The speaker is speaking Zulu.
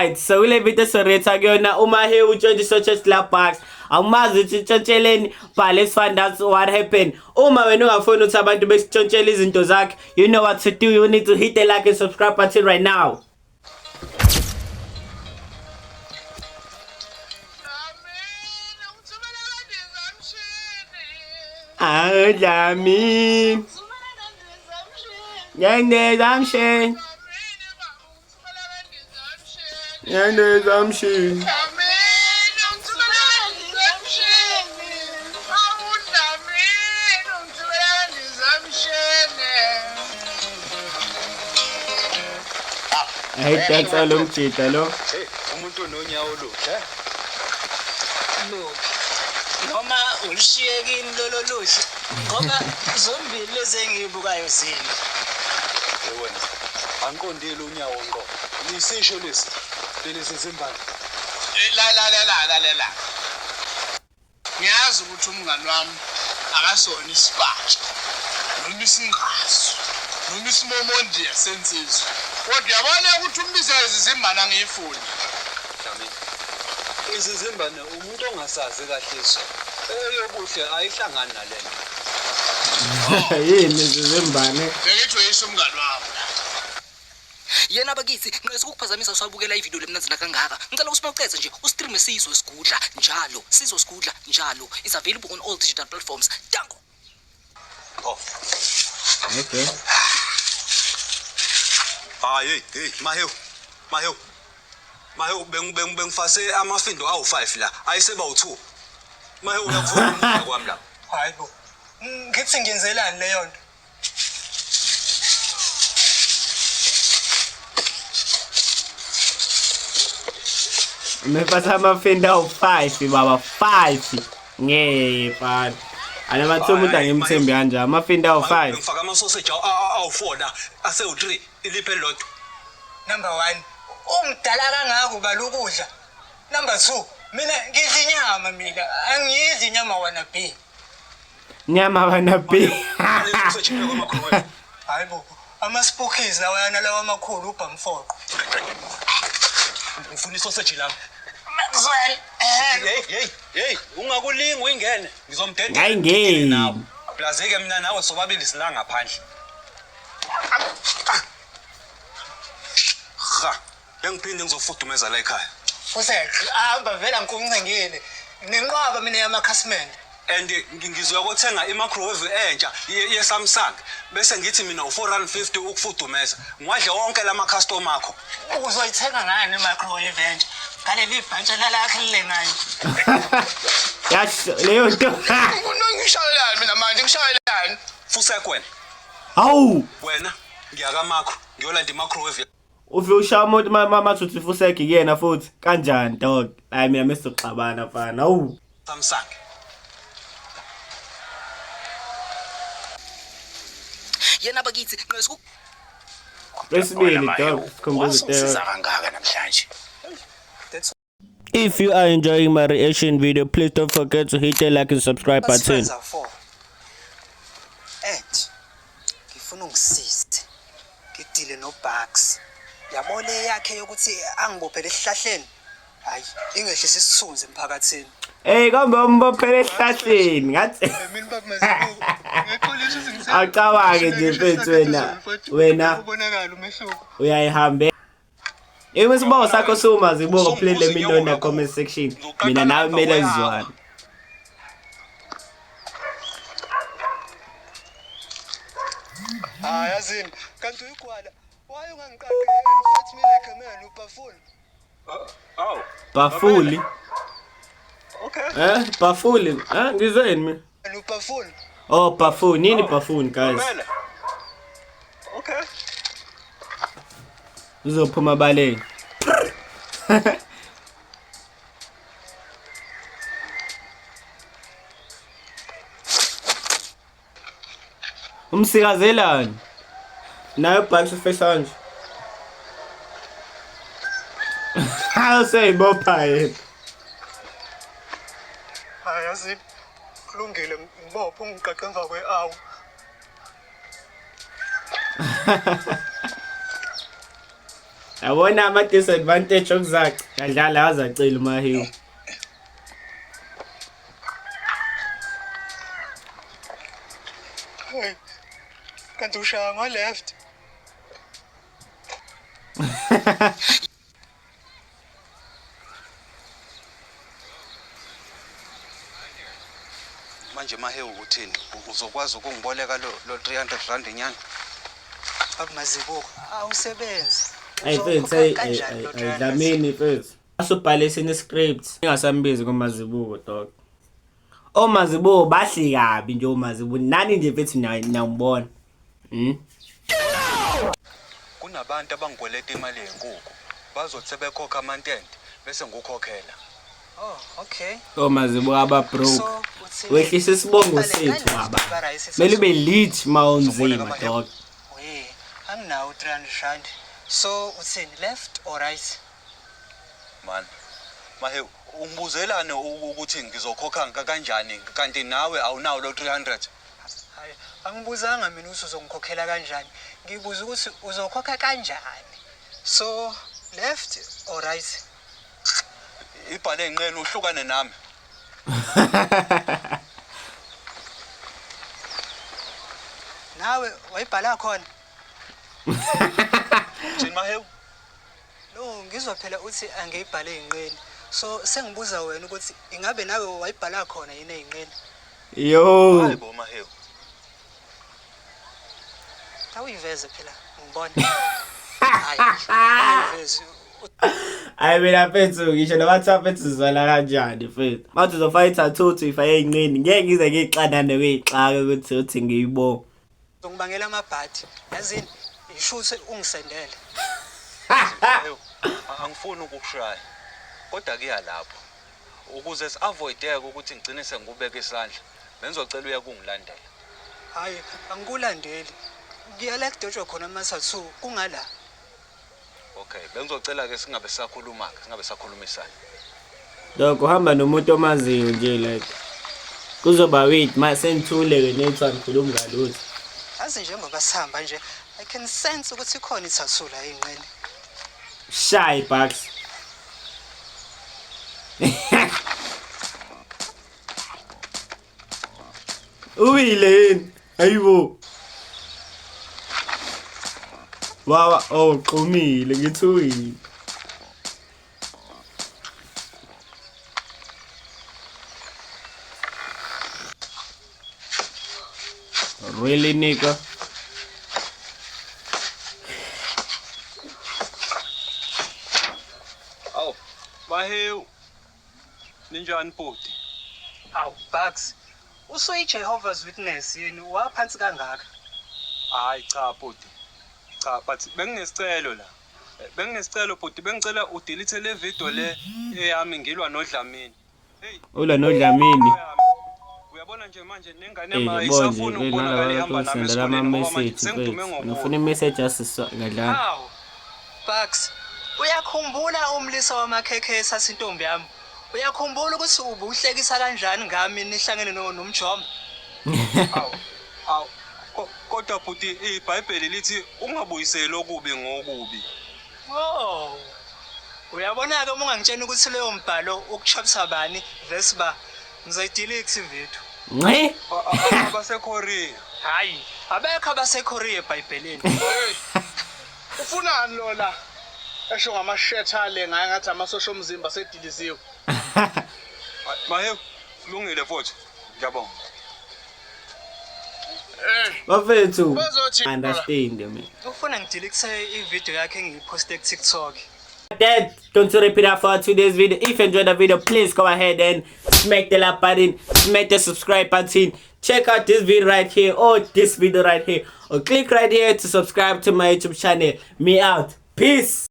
Alright, so kule video soretha kuyona uMahewu utshontshe isotshesi la Bucks. Awumazi ukuthi utshontsheleni, but let's find out what happened. Uma wena ungafuni ukuthi abantu besitshontshele izinto zakhe, you know what to do. You need to hit the like and subscribe button right now. Awudlamini. Ngendezamshini. Ngendezamshini. Hayi dansa lo mjita lo. Hey, umuntu ononyawo oluhle. Eh? Luphi? Noma ulushiye kini lolo luhle ngoba zombili lezi engiyibukayo zimbi. Hey wena. Angiqondile unyawo ngqo. Nisisho lesi. Leli sizimbali. La la la la la la la. Ngiyazi ukuthi umngani wami akasona isipatsha noma isingqazu noma isimomondiya sensizwa. Kodwa uyabona ukuthi umbiza izizimbane angiyifuni. Dlamini. Izizimbane umuntu ongasazi kahle izwe. Eyobuhle ayihlangani nalento. Yini izizimbane? Bengithi uyisa umngani wami. Yena bakithi nqese ukukuphazamisa usabukela ivideo lemnanzi nakangaka. Ngicela ukuthi mawucethe nje ustreame Sizwe Sigudla njalo. Sizwe Sigudla njalo. It's available on all digital platforms. Danko. Oh. Okay. Hayi hey hey Mahewu. Mahewu. Mahewu bengifase amafindo awu5 la. Ayiseba u2. Mahewu uyakuvuna ukudla kwami la. Hayi bo. Ngithi ngenzelani leyo nto? Mefasa amafenda awu-5 baba 5 ngeke mfana anamathiwa umuntu angimthembi kanje amafenda awu-5 Ngifaka ama sausage awu4 la. Asewu3 iliphe elilodwa. Number 1, umdala kangaka ubala ukudla. Number 2, mina ngidla inyama mina, angiyidli inyama wana B. Nyama bana B. Hayi bo, ama-spookies lawayana lawa amakhulu ubhamfoqo. Ngifuna isoseji lami. Maxwell. Hey hey hey, ungakulingi uyingene. Ngizomdedela. Ngayingeni. Plus ke mina nawe sobabili sila ngaphandle. Ha, bengiphinde ngizofudumeza la ekhaya. Fusek, hamba vele angikuncengile. Nenqwaba mina yamakhasimende. And ngizoya kothenga i-microwave entsha ye-Samsung bese ngithi mina u-450 ukufudumeza. Ngiwadle wonke lama customer akho. Uzoyithenga ngani i-microwave entsha? Ngaleli bhantshana lakhe lilengayo. Yasho leyo nto. Ngishayelani mina manje ngishayelani? Fusek wena. Hawu! Wena ngiya ka-macro ngiyolanda i-microwave. Ufike ushaya umuntu mathi uthi fuseki kuyena futhi kanjani dog? Hayi mina mesizoxabana mfana. Hawu. Samsung. Yena bakithi nqese Lwesibili dog sikhumbuzo Wasungisiza kangaka namhlanje. If you are enjoying my reaction video, please don't forget to hit the like and subscribe button. Friends are four. And ngifuna ungisize. Ngidile noBucks. Yabo le yakhe yokuthi angibophele esihlahleni. Hayi, ingehlisa isithunzi emphakathini. Hey, kambe umbophele esihlahleni ngathi Mina baba Mazibuko, ngixolisa ukuthi Acabange nje mfethu wena wena ubonakala umehluko. uyayihambe. Uma isibawo sakho siwumazibuko please let me know in the comment section. Mina nawe kumele sizwane. Hayi yazini, kanti uyigwala. Why ungangiqaqi and fight me like a man ubafuni? Oh. Bafuli. Okay. Eh, bafuli. Eh, ngizweni mina. Ubafuni. Oh, bafuni. Yini bafuni guys? Mamela. Okay. Uzophuma baleni. Umsikazelani? Nayo Bucks ufesa kanje. Useyibopha yena. Hayi yazini, kulungile ngibophe ungiqaqe emva kwe-hour. Yabona ama-disadvantage okuzaca. Kadlala azacela uMahewu. Hey, kanti ushaya ngo-left. Manje Mahewu uthini? Uzokwazi ukungiboleka lo 300 rand inyanga? Akumazibuko, awusebenzi. Ayi mfethu, Uzokhokha ayi kanjani lo 300? Dlamini mfethu. Asubhale sine script. Ingasambizi koMazibuko dog. OMazibuko bahle kabi nje oMazibuko. Nani nje mfethu niyambona. Kunabantu abangikweleta imali yenkukhu. Bazothi sebekhokha amantende bese ngikukhokhela. Oh, okay. OMazibuko aba broke. So, uthini? Wehlisa isibongo Uqale sethu kanjani baba. ukuba right Kumele ube lit mawunzima Uzoboleka dog. We, anginawo 300 rand. So, uthini, left or right? Man. Mahewu, ungibuzelane ukuthi ngizokhokha kanjani kanti nawe awunawo lo 300? Hayi, angibuzanga mina ukuthi uzongikhokhela kanjani. Ngibuza ukuthi uzokhokha kanjani. So, left or right? Ibhale enqeni uhlukane nami. Nawe wayibhala khona. Thini Mahewu? No, ngizwa phela uthi angiyibhale ey'nqeni. So, sengibuza wena ukuthi ingabe nawe wayibhala khona yini ey'nqeni? Yo. Hayi bo Mahewu. Awuyiveze phela, ngibone. Hayi, awuyiveze. Hayi mina mfethu ngisho noma kuthiwa mfethu sizwala kanjani mfethu. Bathi uzofaka i-tattoo uthi uyifake ey'nqeni ngeke ngize ngiyixanane kuyixaka ukuthi uthi ngiyibonge. Uzongibangela amabhadi. Yazini, ishuthe ungisendele. Mahewu, angifuni ukukushaya. Kodwa kuya lapho. Ukuze si-avoideke ukuthi ngigcine sengikubeka isandla, bengizocela uye kungilandela. Hayi, angikulandeli. Ngiya la kudotshwa khona ama-tattoo, kungala. Okay, bengizocela ke singabe sisakhuluma ke, singabe sakhulumisana. Dog uhamba nomuntu omaziyo nje like kuzoba wait ma senithule ke nethi angikhulumi ngalutho. Yazi njengoba sihamba nje, I can sense ukuthi ikhona i-tattoo la ey'nqeni. Shy Bucks. Uwile yini? Hayibo. Wawa oh qhumile ngithi uwile. Really nigga? Awu, Mahewu. Ninjani bhuti? Awu, Bucks. Usuyi-Jehovah's Witness yini? Waphansi kangaka. Hayi cha bhuti. Cha, but benginesicelo la. Benginesicelo bhuti, bengicela udelete le video le eyami ngilwa noDlamini. Hey, Ulwa noDlamini. eyami. Uyabona nje manje nengane Ey ma yabo nje isafuna ukubonakala nalaba ihamba nami sendela esikoleni ngoba manje ama-message sengidume mfethu. ngokulwa. Ngifuna i-message asiswa ngadlala. Awu, Bucks. Uyakhumbula umlisa wamakhekhe esasintombi yami? Uyakhumbula ukuthi ubuhlekisa kanjani ngami nihlangene nomjomba? Awu, awu. Kodwa bhuti iBhayibheli lithi ungabuyiseli okubi ngokubi. Oh. Uyabona-ke uma ungangitshena ukuthi leyo mbhalo ukuchapter bani verse ba, ngizoyidelete ivideo. Nci. AbaseKorea. Hayi, abekho abaseKorea eBhayibhelini. Ufunani lola? Esho ngamashetha ale ngaye ngathi amasosha omzimba sediliziwe. Mahewu, kulungile futhi. Ngiyabonga. Bafethu. Bazothi Understand me. Ufuna ngidelete ivideo yakhe engiyiphoste ku-TikTok. That going to wrap it up for today's video. If you enjoyed the video, please go ahead and smack the like button, smack the subscribe button. Check out this video right here or this video right here, or click right here to subscribe to my YouTube channel. Me out. Peace.